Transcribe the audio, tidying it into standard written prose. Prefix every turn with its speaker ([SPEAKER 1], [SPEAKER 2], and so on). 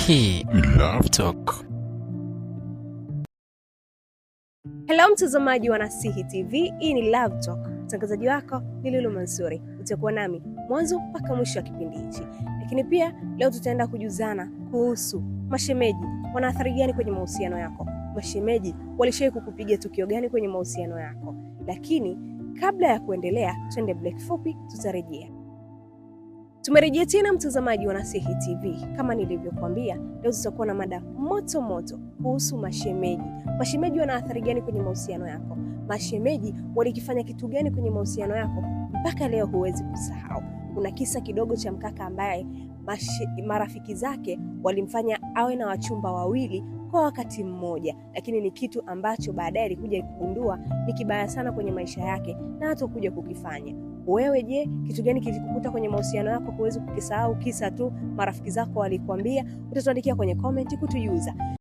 [SPEAKER 1] Hii ni Love Talk.
[SPEAKER 2] Hello mtazamaji wa Nasihi TV, hii ni Love Talk. Mtangazaji wako ni Lulu Mansuri. Utakuwa nami mwanzo mpaka mwisho wa kipindi hichi. Lakini pia leo tutaenda kujuzana kuhusu mashemeji wana athari gani kwenye mahusiano yako. Mashemeji walishawahi kukupiga tukio gani kwenye mahusiano yako? Lakini kabla ya kuendelea, twende break fupi, tutarejea. Tumerejea tena mtazamaji wa Nasihi TV. Kama nilivyokuambia, leo tutakuwa na mada moto moto kuhusu mashemeji. Mashemeji wana athari gani kwenye mahusiano yako? Mashemeji walikifanya kitu gani kwenye mahusiano yako mpaka leo huwezi kusahau? Kuna kisa kidogo cha mkaka ambaye marafiki zake walimfanya awe na wachumba wawili kwa wakati mmoja, lakini ni kitu ambacho baadaye alikuja kugundua ni kibaya sana kwenye maisha yake na hata kuja kukifanya. Wewe je, kitu gani kilikukuta kwenye mahusiano yako huwezi kukisahau kisa tu marafiki zako walikwambia? Utatuandikia kwenye comment kutujuza.